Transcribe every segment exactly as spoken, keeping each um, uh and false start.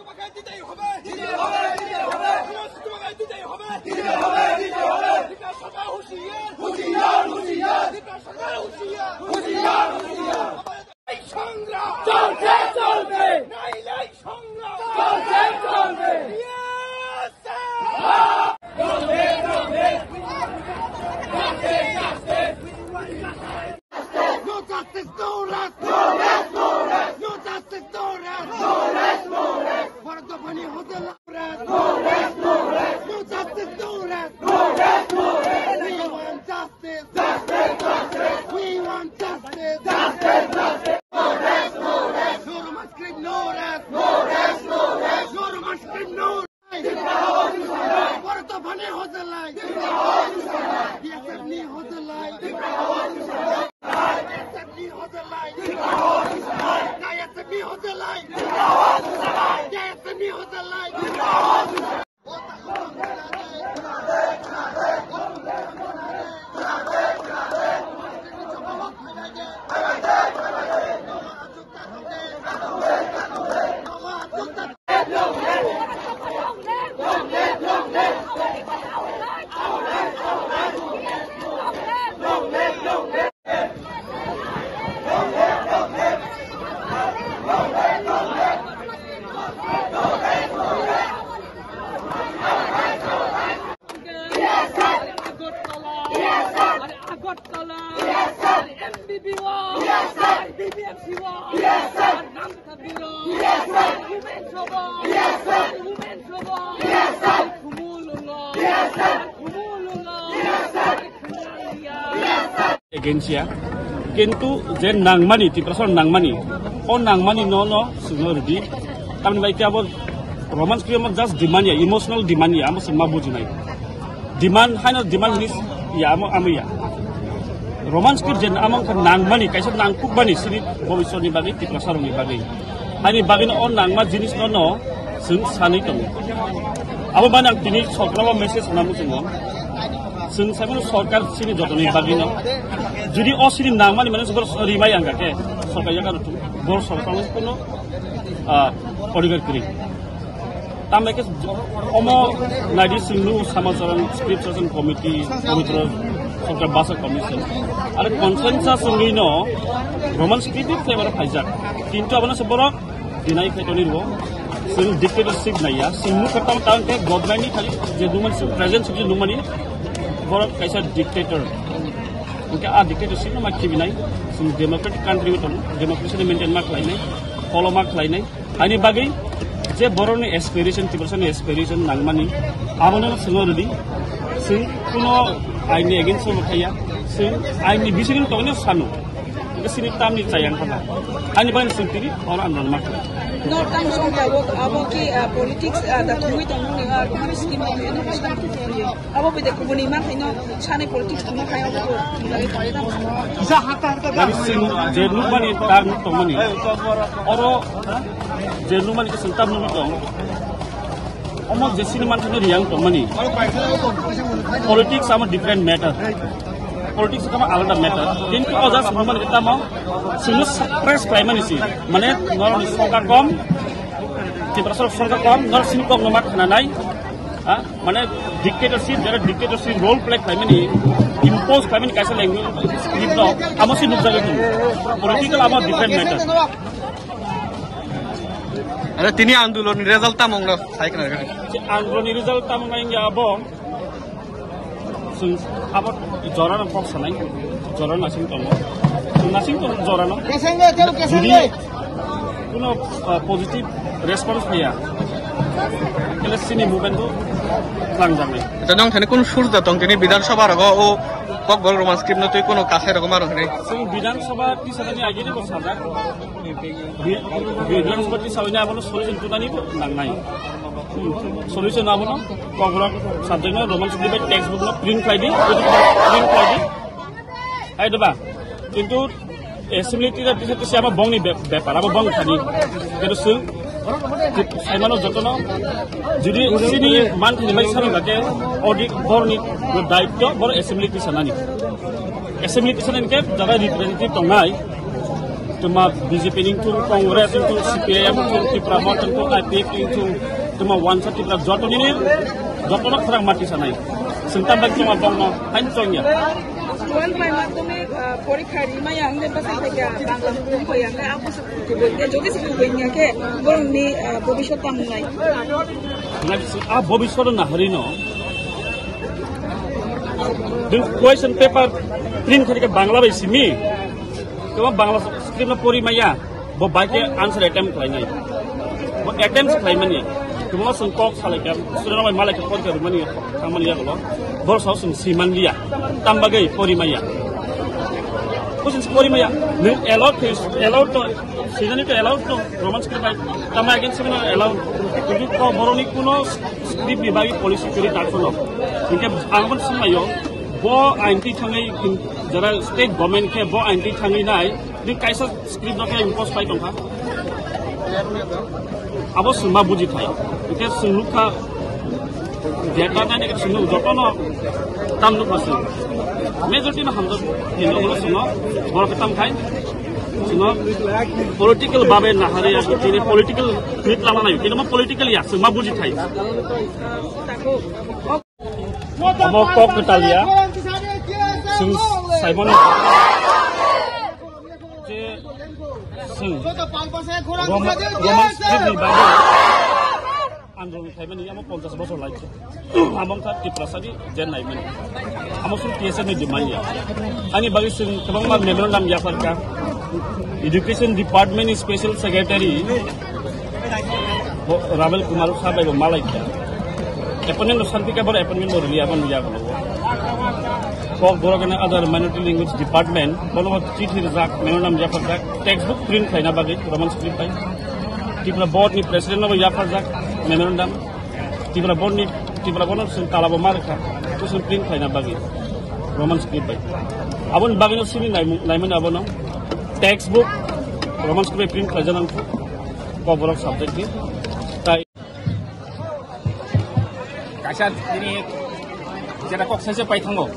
তোমাকে দিতেই হবে, দিতে হবে, দিতে হবে। তোমাকে দিতেই হবে, দিতে হবে, দিতে হবে। ত্রিপুরা সরকার হুঁশিয়ার, হুঁশিয়ার, হুঁশিয়ার। ত্রিপুরা সরকার হুঁশিয়ার, হুঁশিয়ার, হুঁশিয়ার। এই সংগ্রাম চলছে, চলবে। নাইলে এই সংগ্রাম চলছে, চলবে। Yes, sir। No justice, no rest. No rest, no rest. No justice, no rest. No rest, no rest. Bharat Bhani Hotel rest. No rest, no rest. No justice, no rest. No rest, no rest. We want justice. Justice, justice. We want justice. Justice, justice. No rest, no rest. No Roman script, no rest. No rest, no rest. No Roman script, no rest. Bharat Bhani Hotel line. B S F ni Hotel line. B S F ni Hotel line. B S F ni Hotel line. B S F ni Hotel line. Agartala, Agartala, M B B O, B B M C O, Nam Taduro, Women Sobo, Women Sobo, Kumulungo, Kumulungo, Kumulungo. Against ya. Kintu je nangmani, Tiprasa nangmani. O nangmani no no sungno ridi. Tamni bai abo Roman script mo just demand ya, emotional demand ya, amo sungma bujinai. Demand, haino demand hinis ya, amo, amo ya. Roman script je amo kha nangmani, kaisa nangkukmani sini bobiswrni bagwi, Tiprasa rokni bagwi. Ani bagwino o nangma jinis no no chwng sanwi tongo. Abo mani ang tini sorkar o message hwnna muchungo. Chwng saimano sorkar chini jotoni bagwino. Jodi o chini nangmani mane bor rimai ang khe sorkar yakarwi thung. Bor sorkar kuno, ah, odhikar kwrwi. Tambai khe omo naidi chwngno Samacharan Script Session Committee, Pabitra Sorkar Basa Commission. Are consensus wngwino Roman script ni favor phaijak. Kintu abono se borok deny khai toni rwo. Chwng dictatorship naiya. Chwng nukha tam tam khe government ni khali je nungmani chwng present sukli nungmani borok kaisa dictator. Hingke a dictatorship no ma khibinai. Chwng democratic country o tongo. Democracy ni maintain ma khlainai. Follow ma khlainai. Ani bagwi je borokni aspiration, Tiprasani aspiration nangmani, abono chwng rwdi. Chwng kuno aini against o khaiya. Chwng aini bisingni tongno sanu. Sini tamni chayang khala. Ani bagwi chwng tini oro andolon ma khlai. North Tamsong tabuk abo ki, ah, politics, ah, da thumui tongmani, ah, Roman script ni. Abo bide kubuni ma khaino sani politics tuma khai abo ko. Nani sing je nukmani tak nuk tongmani. Oro je nukmani ke sing tam nuk tong. Omo je sini man thani riyang tongmani. Politics ama different matter. Politics ama alada matter. Kintu oja sing nukmani ke tamo sing suppress khlaimani si. Mane norok ni sorkar kom, Tiprasa sorkar kom, norok sini kok no ma khananai. Ha? Mane dictatorship, jara dictatorship role play khlaimani, impose khlaimani kaisa language script no, amo se nukjagwi tongo. Political amo different matter. Are tini andolon ni result tamo wngno sai khna. Je andolon ni result tamo wngna wngya abo, chwng abo jora no kok sanai, jora no nasing tongo. Chwng nasing tongo jora no. Jodi kuno, ah, positive response phaiya, kele sini movement bo tlangjak nai. Acha, nong thani kun surja tong tini Bidhan Sabha rogo o Kokborok Roman script no twi kuno kasai rogo ma rong hinai. Chwng Bidhan Sabha tisani agini bo sajak. Bi-, Bidhan Sabha tisani abono solution tunani bo nangnai. Solution abono Kokborok subject no Roman script bai textbook no print khlai di, print khlai di. Hai doba. Kintu assembly teacher teacher tisi abo bongni be-, bepar, abo bong thani. Kintu sung, saimano jotono, jodi sini man thani bai sani bake, audit borni daityo bor assembly teacher nani. Assembly teacher nani ke jaga representative tongnai. Tuma B J P ni thung, Congress ni thung, C P I M ni thung, Tipra Motha ni thung, I P F ni thung, tuma wansa Tipra joto nini, joto no khorang mati sanai. Sengtam bai tuma bongno hain chongya. One by one tumi, uh, porikha rimaya ang de basa thakya, Bangla ni thung koyang de, apo se kubo, de jogi se kubo nya ke, borong ni, uh, bobiswat tam nai. Ngai si, a bobiswat na hari no. Din question paper print khari ke Bangla bai simi. Kebo Bangla script no pori maya, bo bai ke answer attempt khlai nai. Bo attempt khlai mani. Kebo sung kok salai ke, student bai malai ke phone ke mani, thang mani ya kolo. Bor sa sung si man liya. Tam bagai pori maya. Ko sung pori maya. Ni allowed to, allowed to, season to allowed to, Roman script bai. Tam against season allowed. Kudu ko boroni kuno script ni bagi policy kiri tak kono. Inke ang pun sung mayo. Bo ain ti thangai, jara state government ke bo ain ti thangai nai. Ni kaisa script no khe impose pai tongkha. Abo sungma buji thai. Ike sungnu kha. Jeta nai ike sungnu joto no tam nuk pasi. Majority no hamjak ni no sungno. Bor khe tam khai. Sungno political babe nahari ya, tini political fit lama nai. Tini mo political ya, sungma buji thai. Omo kok kwtal ya. Sung saimano je sung Roman, Roman script ni bagwi andolon khaimani amo ponchash bosor lai. Amo wngkha Tiprasa ni je naimani. Amo sung T S F ni demand ya. Ani bagwi sung kwbangma memorandum yapharkha. Education Department ni Special Secretary Bo Ravel Kumar sabai bo malai kha. Appointment no santi ka bor appointment bo rili abon ya ko. Kokborok and other minority language department bono bo chithi rijak, memorandum yapharjak, textbook print khlaina bagwi Roman script bai. Tripura board ni president no bo yapharjak memorandum. Tripura board ni, Tripura board no sung tala bo mar kha. To sung print khlaina bagwi Roman script bai. Abon bagwi no sini naimung, naimani abono textbook Roman script bai print khlaijanang. Kokborok subject ni. Tai kaisa tini jeta kok saise pai thango.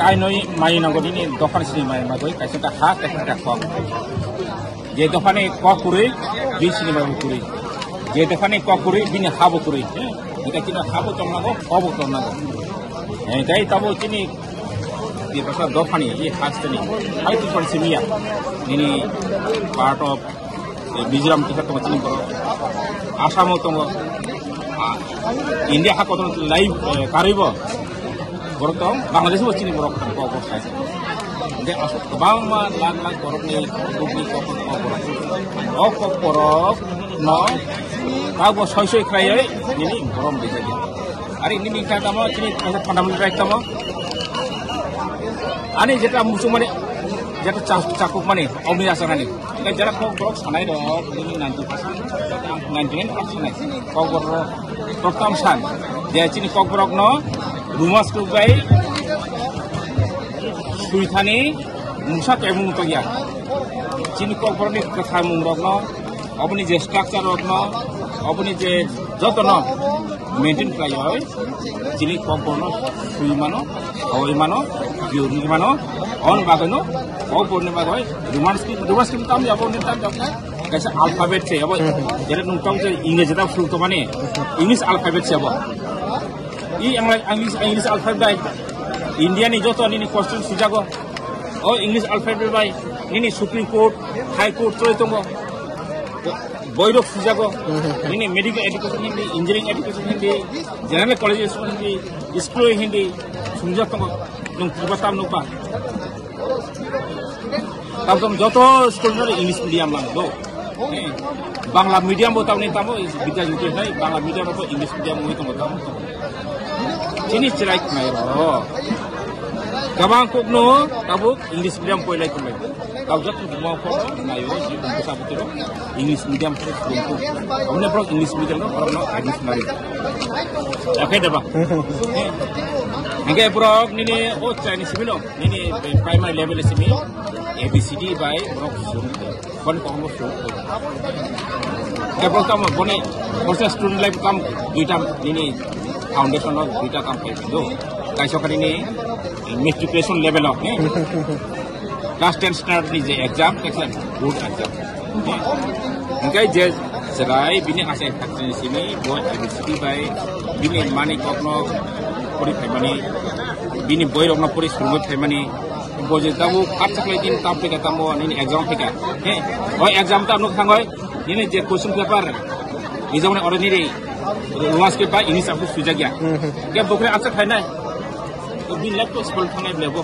Kainoi mai nango nini dophani sini mai magoi kaisa ta ha kaisa ta kok. Je dophani kok kurui, bi sini mai kurui. Je dophani kok kurui, bini ha bo kurui. Ika kino ha bo tongnago, kok bo tongnago. Eh, tai tabo tini di pasal dophani, i hasteni. Hai tu konsimiya. Nini part of Mizoram kisa tongo chini borok. Assam o tongo. Ah, India ha kotor lai, eh, karwi bo. Borok tong Bangladesh bo chini borok tong kok sai. Hingke aswk kwbangma lakh lakh borok ni kok ni kok kok borok. O kok borok no kabo soi soi khlaiwi nini borom bijak ya. Ari nini kha tamo chini kaisa fundamental right tamo. Ani jeta musuk mani jeta chakuk mani omni asarani. Hingke jara kok borok sanai rok, nini ninety percent, ninety nine percent sanai. Kok borok rok toktam san. Je chini kok borok no rumah sukuk bai suithani mungsa kemung tokya. Chini kok borok ni kwthar mung rok no, oboni je structure rok no, oboni je joto no maintain khlai oi. Chini kok borok no sui mano, hoi mano, juri mano, on bagwi no, kok borok ni bagwi Roman script, Roman script tam jabo, ni tam jabo. Kaisa alphabet se, abo, jere nung tong je English da sung to mane, English alphabet se abo. I English, English, English alphabet bai India ni joto nini question sujago. O English alphabet bai nini Supreme Court, High Court choi tongo. Boirok sujago. Nini medical education hindi, engineering education hindi, general college hindi, school hindi, sungjak tongo. Nung kiba tam nukba. Tabuk joto school no English medium lang do. Eh, Bangla medium bo tamni tamo Bidya Jyoti hai, Bangla medium bo English medium wngwi tongo tamo. Chini chwrai khnai ro. Gabang kok no tabuk English medium poilai tonglai. Tabuk joto buma ko nayo ji bungsa butiro English medium ko school ko. Amne bro English medium no bro no English mari. Oke deba. Hingke bro nini o Chinese mino. Nini primary level simi A B C D bai borok sung. Kon kon bo sung. Ke borok tamo boni borsa student life kam duita nini foundation o duita kam pai do. Kaisa kari ni matriculation level o ni. Class ten standard ni je exam, exam, board exam. Hingkai je chwrai bini achai phatri simi bo A B C D bai bini mani kokno pori phaimani, bini boirokno pori surungwi phaimani, bo je tabuk khatsa khlai din tam phika tamo nini exam phika. He, o exam ta nuk thangoi nini je question paper exam ni oro nini Roman script bai English aphuru swijak ya. Ke bokre achak khainai. Bin lab to school thangnai ble bo.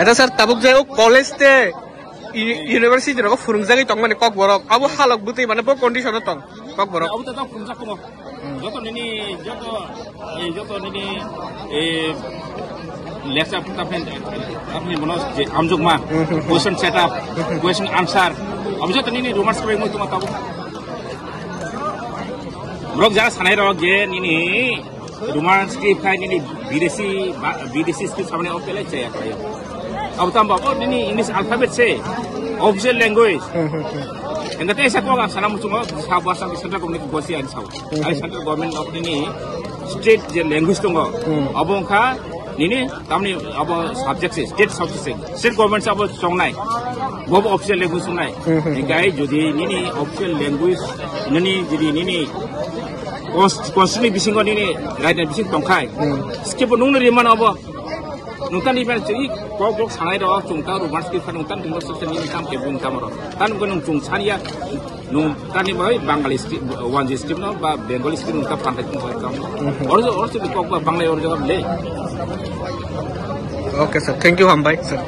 Eta sir, tabuk je o college te i-, university rogo phwrwngjagwi tongmani Kokborok. Abo halok bwtwi mane bo condition o tong Kokborok. Abo to tang phungjak kumo. Joto nini, joto, eh, joto nini, eh, lecture tapin, tapin bono je amjukma, question setup, question answer. Abo joto nini Roman script mo tuma tabo. Borok jara sanai rok je nini Roman script khai nini bidesi, ba-, bidesi script samani o pele chaya khlai. Abo tamo bo nini English alphabet se official language. Engkate esa ko ga sana muchungo sa basa central government bosi ani sao. Ai central government of nini state je language tongo. Abo wngkha nini tamni abo subject se state subject se state government se abo songnai. Bo bo official language songnai. Engkai jodi nini official language nini jodi nini Cons-, constitution ni bisingo nini right ni bising tongkhai. Skip nung ni rimano abo. Nung tani ben chiri kok bok sanai ro chung ta Roman script nung tan dingor script ni kam ke bung tam ro. Tan ko nung chung sania nung tani bai Bengali script, one G script no ba Bengali script nung ta pantai tung bai kam. Oro oro chiri kok ba Bangla oro jawab le. Okay sir, thank you hambai sir.